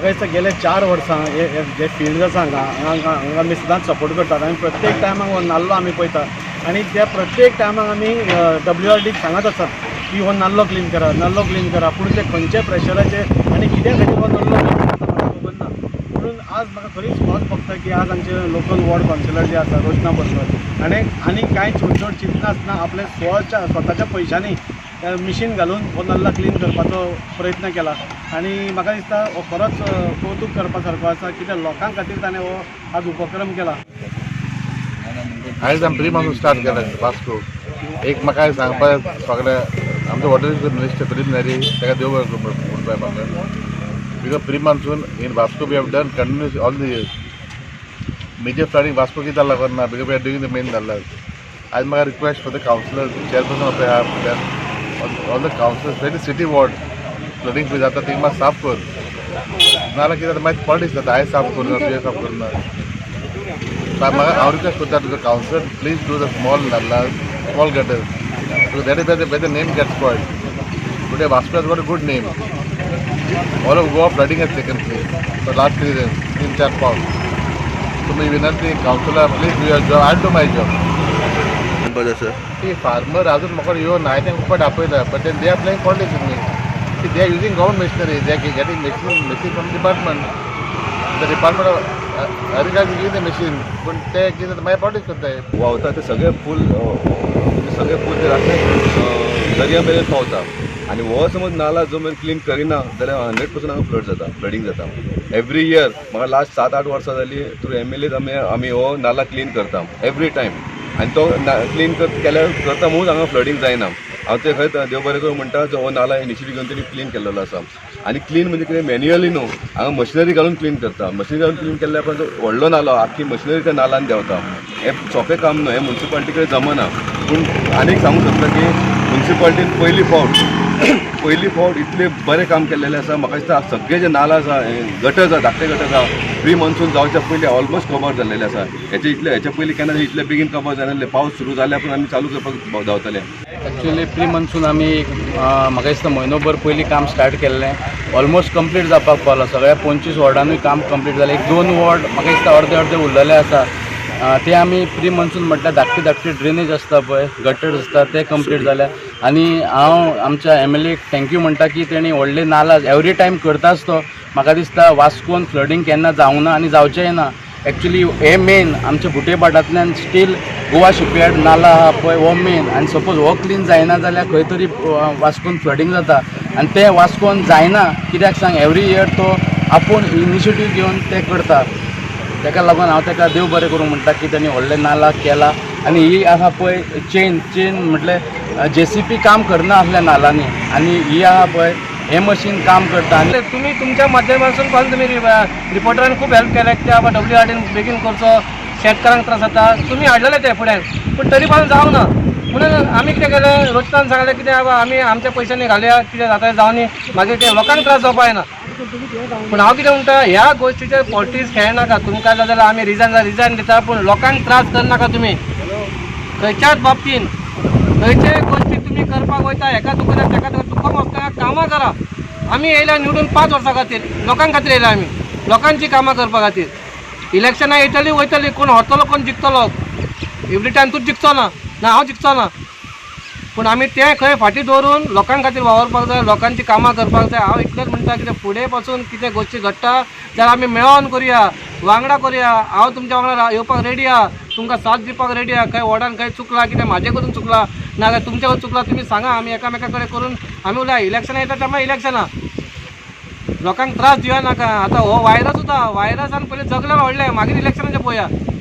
म्हाका दिसता गेले 4 वर्सां हे हे जे फिल्ड आसा हांगा हांगा हांगा आमी सदांच सपोर्ट करतात आनी प्रत्येक टायमाक हो नाल्लो आमी पळयता आनी त्या प्रत्येक टायमाक आमी डब्ल्यू आर डीक सांगत आसात की हो नाल्लो क्लीन करा, नाल्लो क्लीन करा. पूण ते खंयच्या प्रेशराचेर आनी कित्या खातीर हो नाल्लो क्लीन करता म्हाका खबर ना. म्हणून आज म्हाका खरीच खोस भोगता की आज आमचे लोकल वॉर्ड कावन्सिलर जे आसा, रोशना बोरकर, हाणें आनी कांय चड चिंतनासतना आपल्या स्वताच्या पयशांनी मिशीन घालून हो नल्ला क्लीन करपाचो प्रयत्न केला. आनी म्हाका दिसता हो खरोच कौतूक करपा सारको आसा, कित्याक लोकां खातीर ताणें हो आज उपक्रम केला. आयज आमी प्री मान्सून स्टार्ट केला वास्को. एक म्हाका सांगपाक, सगळे आमचो वॉटर मिनिस्टर फिलीप नेरी, ताका देव बरें करूं म्हणपाक म्हाका, because pre monsoon in Vasco we have done continuous all the years. Major flooding Vasco कित्याक लागून ना? Because we are doing the main nallas. आयज म्हाका request for the councillor, chairperson of all the councillors, very city ward flooding खंय जाता ते मातशें साफ कर. नाजाल्यार कितें जाता, मागीर पॉलिटिक्स जाता, हांवें साफ करूं ना, तुवें साफ करूं ना. म्हाका हांव रिक्वेस्ट करता to the councillor, please do the small nallas, small gutters. So that is where the name gets spoiled. Today Vasco has got a good name. All of Goa flooding has taken place for last 3 days, तीन चार पावस. So मी विनंती councillor, please do your job, I do my job. म्हणपाचें आसा. ती farmer अजून म्हाका येवन हांवें तांकां खूब आपयला, but they are playing politics with me. They are using government machinery, they are getting machine from department. The department of agriculture give the machine, पूण ते कितें मागीर पॉलिटिक्स करताय. व्हांवता ते सगळे फूल, सगळे फूल जे आसा दर्या मेरेन पावता. आनी हो समज नाला जो मेरेन क्लीन करिना जाल्यार 100% हांगा फ्लड जाता, फ्लडींग जाता एवरी इयर. म्हाका लास्ट 7-8 वर्सां जाली थ्रू एमएलए आमी हो नाला क्लीन करता एवरी टायम. आनी तो क्लीन केल्यार करता म्हणून हांगा फ्लडींग जायना. हांव ते खंय देव बरें करूं म्हणटा, जो हो नाला इनिशिएटीव घेवन तेणी क्लीन केल्लो आसा. आनी क्लीन म्हणजे कितें, मॅन्युअली न्हू, हांगा मशिनरी घालून क्लीन करता. मशिनरी घालून क्लीन केल्ल्या उपरांत जो व्हडलो नालो, आख्खी मशिनरी त्या नालान देंवता. हें सोंपें काम न्हू, हें मुन्सिपालिटी कडेन जमना. पूण आनीक सांगूंक सोदता की मुन्सिपालिटीन पयली फावट इतलें बरें काम केल्लेलें आसा. म्हाका दिसता सगळे जे नाला आसा, गटर आसा, धाकटे गटर आसा, प्री मॉन्सून जावच्या पयलीं ऑलमोस्ट कवर जाल्लेले आसा. हेचे इतले हेच्या पयलीं केन्ना इतले बेगीन कवर जालेले. पावस सुरू जाल्या पूण आमी चालू करपाक धांवतले. एक्चुअली प्री मॉन्सून आमी एक म्हाका दिसता म्हयनोभर पयलीं काम स्टार्ट केल्लें. ऑलमोस्ट कंप्लीट जावपाक पावलां. सगळ्या 25 वॉर्डानूय काम कंप्लीट जालें. एक दोन वॉर्ड म्हाका दिसता अर्दे अर्दे उरलेले आसा. ते आमी प्री मॉन्सून म्हटल्यार धाकटी धाकटी ड्रेनेज आसता पळय, गटर्स आसता, ते कंप्लीट जाल्या. आनी हांव आमच्या एमएलएक thank you म्हणटा की तेणी व्हडले नाला एवरी टायम करताच. तो म्हाका दिसता वास्कोन फ्लडींग केन्ना जावंक ना आनी जावचेंय ना. एक्चुली हे मेन आमच्या बुटेभाटांतल्यान स्टील गोवा शिपयार्ड नाला आहा पळय, हो मेन. आनी सपोज हो क्लीन जायना जाल्यार खंय तरी वास्कोन फ्लडींग जाता आनी तें वास्कोन जायना. कित्याक सांग, एवरी इयर तो आपूण इनिशिएटीव घेवन तें करता. ताका लागून हांव ताका देव बरें करूं म्हणटा की तेणी व्हडलें नाला केला. आनी ही आहा पळय चेन, चेन म्हटल्यार जेसीबी काम करना आसल्या नालांनी आनी ही आहा पळय हें मशीन काम करता आनी तुमी तुमच्या माध्यमातून पासून तुमी रिपोर्टरान खूब हेल्प केल्या की बाबा डब्ल्यू आर डीन बेगीन करचो, शेतकारांक त्रास जाता. तुमी हाडलेले ते फुड्यान, पूण तरी पासून जावंक ना. म्हणून आमी कितें केलें, रोजतान सांगलें कितें बाबा, आमी आमच्या पयशांनी घालया, कितें जाता जावनी, मागीर ते लोकांक त्रास जावपा जायना. पूण हांव कितें म्हणटा, ह्या गोश्टीचेर पॉलिटिक्स खेळनाका. तुमकां जाय जाल्यार आमी रिजायन रिजायन दिता, पूण लोकांक त्रास करनाका तुमी खंयच्याच बाबतीन. खंयच्याय गोश्टी तुमी करपाक वयता, हेका दुखता, तेका दुखता, दुखोंक वचना. कामां करा. आमी येयल्या निवडून 5 वर्सां खातीर, लोकां खातीर येयल्या आमी, लोकांची कामां करपा खातीर. इलेक्शनां येतली वयतली, कोण हरतलो, कोण जिखतलो. एवरी टायम तूं जिखचो ना, ना हांव जिखचो ना, पूण आमी तें खंय फाटीं दवरून लोकां खातीर वावरपाक जाय, लोकांची कामां करपाक जाय. हांव इतलेंच म्हणटा, कितें फुडें पासून कितें गोश्टी घडटा जाल्यार आमी मेळोन करुया, वांगडा करुया. हांव तुमच्या वांगडा येवपाक रेडी आहा, तुमकां साथ दिवपाक रेडी आहा. खंय वॉर्डान खंय चुकलां कितें, म्हाजे कडून चुकलां नाजाल्यार तुमच्या कडून चुकलां, तुमी सांगा. आमी एकामेका कडेन करून आमी उलया. इलेक्शनां येता तेन्ना इलेक्शनां, लोकांक त्रास दिवया नाका. आतां हो व्हायरस सुद्दां, व्हायरसान पयलीं जगले व्हडलें, मागीर इलेक्शनाचें पळोवया.